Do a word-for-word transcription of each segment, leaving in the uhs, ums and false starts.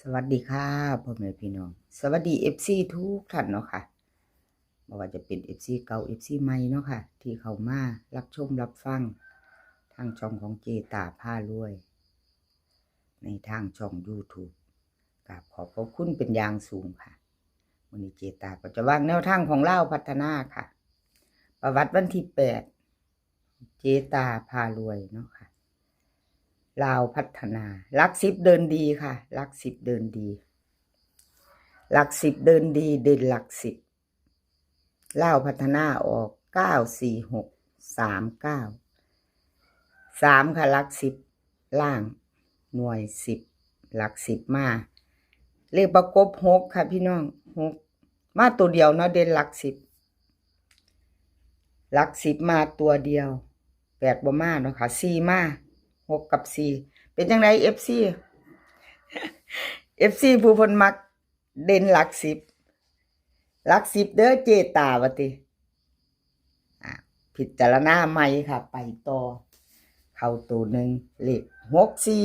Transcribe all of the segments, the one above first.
สวัสดีค่ะพ่อแม่พี่น้อง สวัสดีเอฟซีทุกท่านเนาะค่ะ บ่ว่าจะเป็นเอฟซีเก่า เอฟซีใหม่เนาะค่ะ ที่เข้ามารับชมรับฟังทางช่องของเจตาพารวย ในทางช่องยูทูบ กราบขอบพระคุณเป็นอย่างสูงค่ะ วันนี้เจตาก็จะวางแนวทางของลาวพัฒนาค่ะ ประวัติวันที่แปด เจตาพารวยเนาะค่ะ ลาวพัฒนา หลักสิบเดินดีค่ะ หลักสิบเดินดี หลักสิบเดินดี เด่นหลักสิบ ลาวพัฒนาออก เก้าสี่หก สามเก้า สามค่ะ หลักสิบ ล่าง หน่วยสิบ หลักสิบมา เลขประกบ หกค่ะพี่น้อง หก มาตัวเดียวเนาะ เด่นหลักสิบ หลักสิบมาตัวเดียว แปดบ่มาเนาะค่ะ สี่มา หกกับสี่ เป็นจังได๋ เอฟซี เอฟซี ผู้เพิ่นมักเด่นหลักสิบ หลักสิบเด้อเจตาว่าติ อ่ะ พิจารณาใหม่ค่ะ ไปต่อ เข้าตัวหนึ่ง เลข หกสี่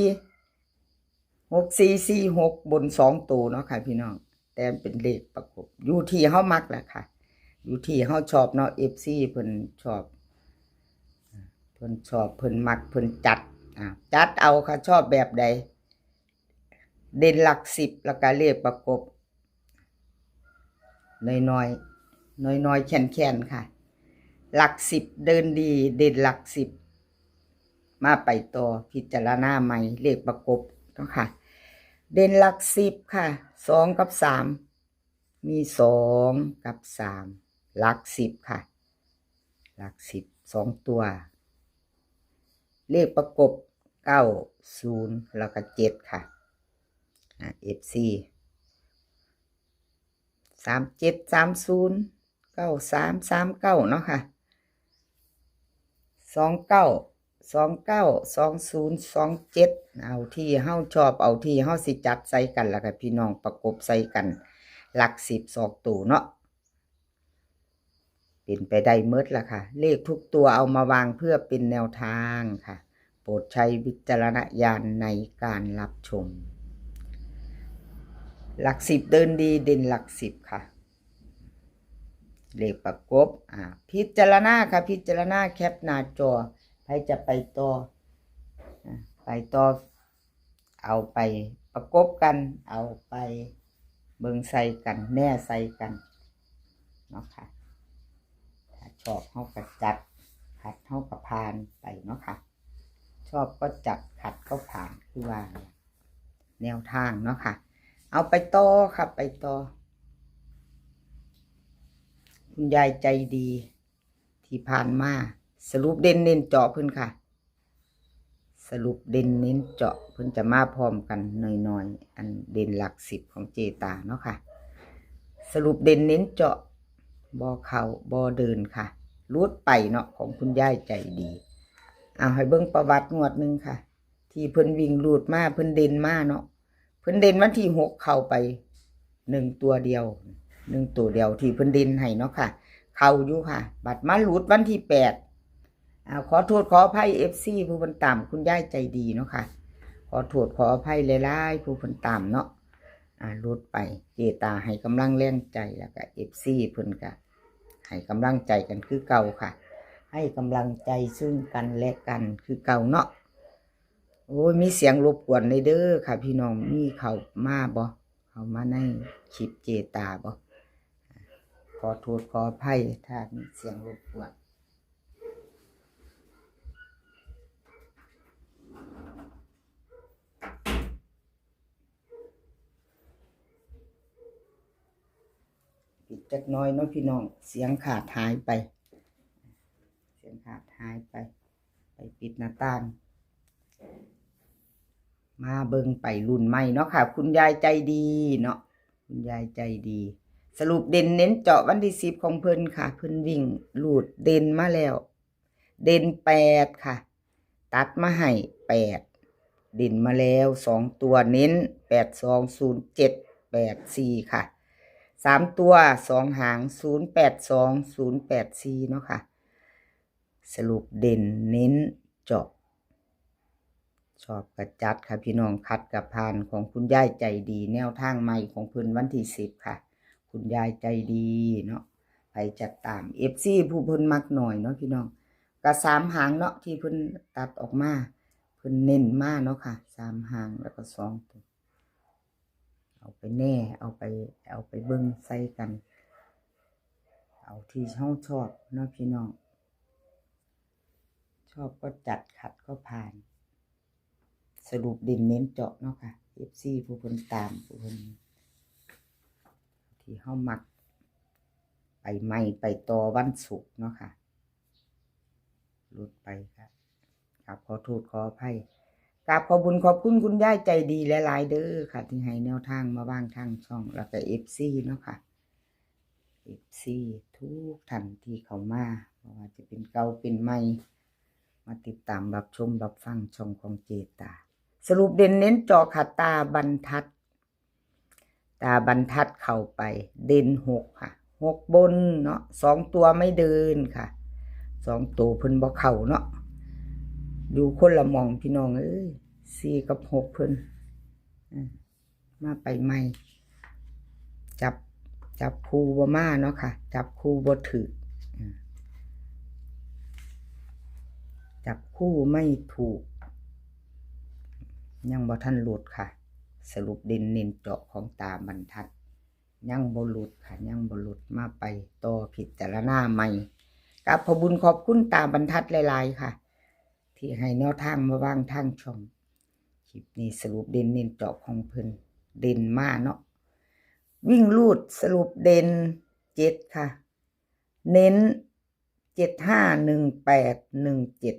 หกสี่สี่หก บนสองตัวเนาะค่ะพี่น้อง แต่เป็นเลขประกบ อยู่ที่เฮามักแหละค่ะ อยู่ที่เฮาชอบเนาะ เอฟซี เพิ่นชอบ เพิ่นชอบ เพิ่นมัก เพิ่นจัด อ่ะ จัดเอาค่ะ ชอบแบบใด เด่นหลักสิบ แล้วก็เลขประกบ น้อยๆ น้อยๆ แค้นๆ ค่ะ หลักสิบเดินดี เด่นหลักสิบ มาไปต่อ พิจารณาใหม่ เลขประกบเนาะค่ะ เด่นหลักสิบค่ะ สองกับสาม มีสองกับสาม หลักสิบค่ะ หลักสิบ สองตัว เลขประกบ เก้าศูนย์ แล้วก็เจ็ดค่ะ อ่ะ เอฟซี สามเจ็ด สามศูนย์ เก้าสาม สามเก้า เนาะค่ะ สองเก้า สองเก้า สองศูนย์ สองเจ็ด เอาที่เฮาชอบ เอาที่เฮาสิจัดใส่กัน แล้วก็พี่น้องประกบใส่กัน หลักสิบ สองตัวเนาะ เป็นไปได้หมดล่ะค่ะ เลขทุกตัวเอามาวางเพื่อเป็นแนวทางค่ะ โปรดใช้วิจารณญาณในการรับชม หลักสิบเดินดี เด่นหลักสิบค่ะ เลขประกบ อ่า พิจารณาค่ะ พิจารณา แคปหน้าจอ ใครจะไปต่อ อ่า ไปต่อ เอาไปประกบกัน เอาไปเบิ่งใส่กัน แน่ใส่กันเนาะค่ะ ถ้าชอบเฮาก็จัด ขัดเฮาก็ผ่านไปเนาะค่ะ ชอบก็จัด ขัดก็ผ่าน คือว่าแนวทางเนาะค่ะ เอาไปต่อค่ะ ไปต่อ คุณยายใจดี ที่ผ่านมา สรุปเด่นเน้นเจาะเพิ่นค่ะ สรุปเด่นเน้นเจาะ เพิ่นจะมาพร้อมกันน้อยๆ อันเด่นหลักสิบของเจตาเนาะค่ะ สรุปเด่นเน้นเจาะ บ่เข้าบ่เดินค่ะ หลุดไปเนาะ ของคุณยายใจดี เอาให้เบิ่งประวัติงวดหนึ่งค่ะ ที่เพิ่นวิ่งหลุดมา เพิ่นเด่นมาเนาะ เพิ่นเด่นวันที่หกเข้าไป หนึ่งตัวเดียว หนึ่งตัวเดียวที่เพิ่นเด่นให้เนาะค่ะ เข้าอยู่ค่ะ บัดมาหลุดวันที่แปด อ่า ขอโทษขออภัย เอฟซี ผู้เพิ่นตามคุณยายใจดีเนาะค่ะ ขอโทษขออภัยหลายๆ ผู้เพิ่นตามเนาะ อ่า หลุดไป เจตาให้กำลังแรงใจ แล้วก็ เอฟซี เพิ่นก็ให้กำลังใจกันคือเก่าค่ะ ให้กำลังใจซึ่งกันและกันคือเก่าเนาะ โอ้ย มีเสียงรบกวนเลยเด้อค่ะพี่น้อง มีเข้ามาบ่ เข้ามาในคลิปเจตาบ่ ขอโทษขออภัยถ้ามีเสียงรบกวน ปิดจักหน่อยเนาะพี่น้อง เสียงขาดหายไป เสียงขาดหายไป ไปปิดหน้าต่าง มาเบิ่งไปรุ่นใหม่เนาะค่ะ คุณยายใจดีเนาะ คุณยายใจดี สรุปเด่นเน้นเจาะวันที่สิบของเพิ่นค่ะ เพิ่นวิ่งหลุดเด่นมาแล้ว เด่นแปดค่ะ ตัดมาให้แปด เด่นมาแล้วสองตัว เน้น แปดสอง ศูนย์เจ็ด แปดสี่ ค่ะ สามตัวสองหาง ศูนย์แปดสอง ศูนย์แปดสี่ เนาะค่ะ สรุปเด่นเน้นเจาะ ชอบกะจัดค่ะพี่น้อง ขัดกะผ่าน ของคุณยายใจดี แนวทางใหม่ของเพิ่นวันที่สิบค่ะ คุณยายใจดีเนาะ ไผจะตาม เอฟซี ผู้เพิ่นมักหน่อยเนาะพี่น้อง กะสามหางเนาะที่เพิ่นตัดออกมา เพิ่นเน้นมาเนาะค่ะ สามหางแล้วก็สองตัว เอาไปแน่ เอาไป เอาไปเบิ่งใส่กัน เอาที่เฮาชอบเนาะพี่น้อง ชอบก็จัด ขัดก็ผ่าน สรุปเด่นเน้นเจาะเนาะค่ะ เอฟซี ผู้เพิ่นตาม ผู้เพิ่น ที่เฮามัก ไปใหม่ไปต่อวันศุกร์เนาะค่ะ หลุดไปค่ะ ครับ ขอโทษขออภัย กราบขอบบุญขอบคุณคุณยายใจดีหลายๆเด้อค่ะ ที่ให้แนวทางมาวางทางช่อง แล้วก็ เอฟซี เนาะค่ะ เอฟซี ทุกท่านที่เข้ามา บ่ว่าจะเป็นเก่าเป็นใหม่ มาติดตามรับชมรับฟังช่องของเจตา สรุปเด่นเน้นเจาะค่ะ ตาบรรทัด ตาบรรทัดเข้าไป เด่นหกค่ะ หกบนเนาะ สองตัวไม่เดินค่ะ สองตัวเพิ่นบ่เข้าเนาะ อยู่คนละหม่องพี่น้องเอ้ย สี่กับหกเพิ่น อืม มาไปใหม่ จับ จับคู่บ่มาเนาะค่ะ จับคู่บ่ถืก อืม จับคู่ไม่ถูก ยังบ่ทันหลุดค่ะ สรุปเด่นเน้นเจาะของตาบรรทัด ยังบ่หลุดค่ะ ยังบ่หลุด มาไปต่อพิจารณาใหม่ กราบขอบบุญขอบคุณตาบรรทัดหลายๆค่ะ ที่ให้แนวทางมาวางทางช่อง คลิปนี้สรุปเด่นเน้นเจาะของเพิ่น เด่นมาเนาะ วิ่งรูดสรุปเด่นเจ็ดค่ะ เน้นเจ็ดห้า หนึ่งแปด หนึ่งเจ็ด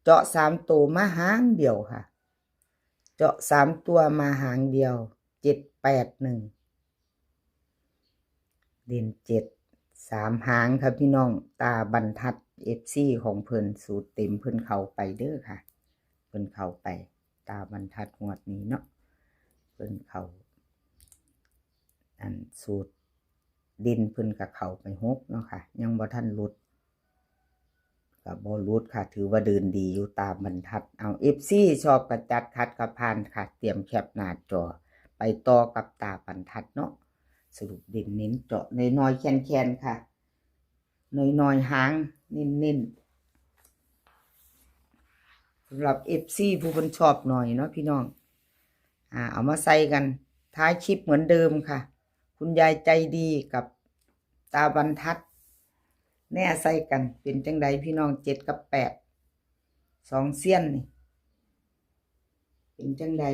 เจาะสามตัวมาหางเดียวค่ะ เจาะสามตัวมาหางเดียว เจ็ดแปดหนึ่ง เด่นเจ็ด สามหางค่ะพี่น้อง ตาบรรทัด เอฟซี ของเพิ่น สูตรเต็มเพิ่นเข้าไปเด้อค่ะ เพิ่นเข้าไป ตาบรรทัดงวดนี้เนาะ เพิ่นเข้า อันสูตรเด่นเพิ่นก็เข้าไปหกเนาะค่ะ ยังบ่ทันหลุด ก็บ่หลุดค่ะ ถือว่าเดินดีอยู่ตาบรรทัด เอา เอฟซี ชอบกะจัด ขัดกะผ่านค่ะ เตรียมแคปหน้าจอ ไปต่อกับตาบรรทัดเนาะ สรุปเด่นเน้นเจาะน้อยๆแคนๆค่ะ น้อยๆหางเน้นๆ สำหรับ เอฟซี ผู้เพิ่นชอบหน่อยเนาะพี่น้อง อ่า เอามาใส่กันท้ายคลิปเหมือนเดิมค่ะ คุณยายใจดีกับตาบรรทัด แน่ใส่กัน เป็นจังใดพี่น้อง เจ็ดกับแปด สองเซียนนี่ เป็นจังใด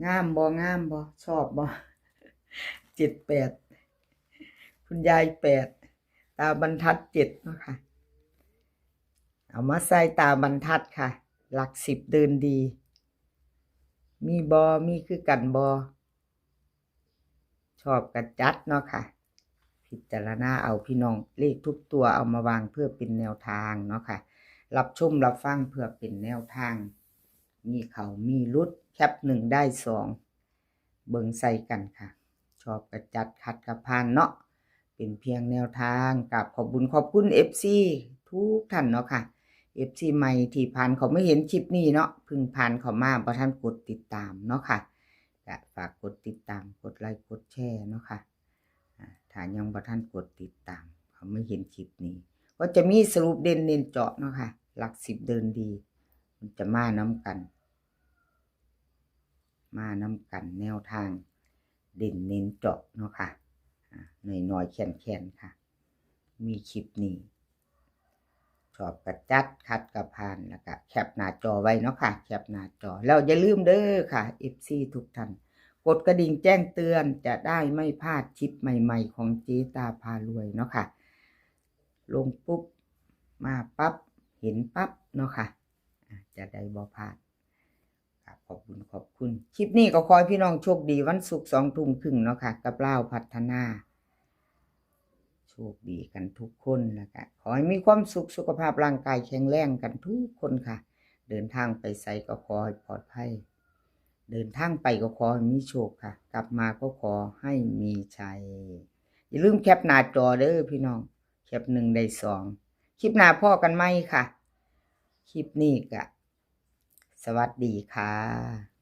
งามบ่ งามบ่ ชอบบ่ เจ็ดแปด คุณยายแปด ตาบรรทัดเจ็ดเนาะค่ะ เอามาใส่ตาบรรทัดค่ะ หลักสิบเดินดี มีบ่ มีคือกันบ่ ชอบกะจัดเนาะค่ะ พิจารณาเอาพี่น้อง เลขทุกตัวเอามาวางเพื่อเป็นแนวทางเนาะค่ะ รับชมรับฟังเพื่อเป็นแนวทาง มีเข้ามีหลุด แคปหนึ่งได้สอง เบิ่งใส่กันค่ะ ชอบกะจัด ขัดกะผ่านเนาะ เป็นเพียงแนวทาง กราบขอบบุญขอบคุณ เอฟซี ทุกท่านเนาะค่ะ เอฟซี ใหม่ที่ผ่านเข้ามาเห็นคลิปนี้เนาะ เพิ่งผ่านเข้ามา บ่ทันกดติดตามเนาะค่ะ ก็ฝากกดติดตาม กดไลค์ กดแชร์เนาะค่ะ อ่า ถ้ายังบ่ทันกดติดตาม เข้ามาเห็นคลิปนี้ ก็จะมีสรุปเด่นเน้นเจาะเนาะค่ะ หลักสิบเดินดี มันจะมานำกัน มานำกันแนวทาง เด่นเน้นเจาะเนาะค่ะ อ่า น้อยๆแคนๆค่ะ มีคลิปนี้ ชอบกะจัด ขัดกะผ่าน แล้วก็แคปหน้าจอไว้เนาะค่ะ แคปหน้าจอ แล้วอย่าลืมเด้อค่ะ เอฟซี ทุกท่าน กดกระดิ่งแจ้งเตือน จะได้ไม่พลาดคลิปใหม่ๆของเจตาพารวยเนาะค่ะ ลงปุ๊บ มาปั๊บ เห็นปั๊บเนาะค่ะ อ่ะ จะได้บ่พลาด ครับ ขอบคุณ ขอบคุณ คลิปนี้ก็ขอให้พี่น้องโชคดีวันศุกร์สองทุ่มครึ่งเนาะค่ะ กับลาวพัฒนา โชคดีกันทุกคน แล้วก็ขอให้มีความสุข สุขภาพร่างกายแข็งแรงกันทุกคนค่ะ เดินทางไปไสก็ขอให้ปลอดภัย เดินทางไปก็ขอให้มีโชคค่ะ กลับมาก็ขอให้มีชัย อย่าลืมแคปหน้าจอเด้อพี่น้อง แคปหนึ่งได้สอง คลิปหน้าพ้อกันใหม่ค่ะ คลิปนี้ก็ สวัสดีค่ะ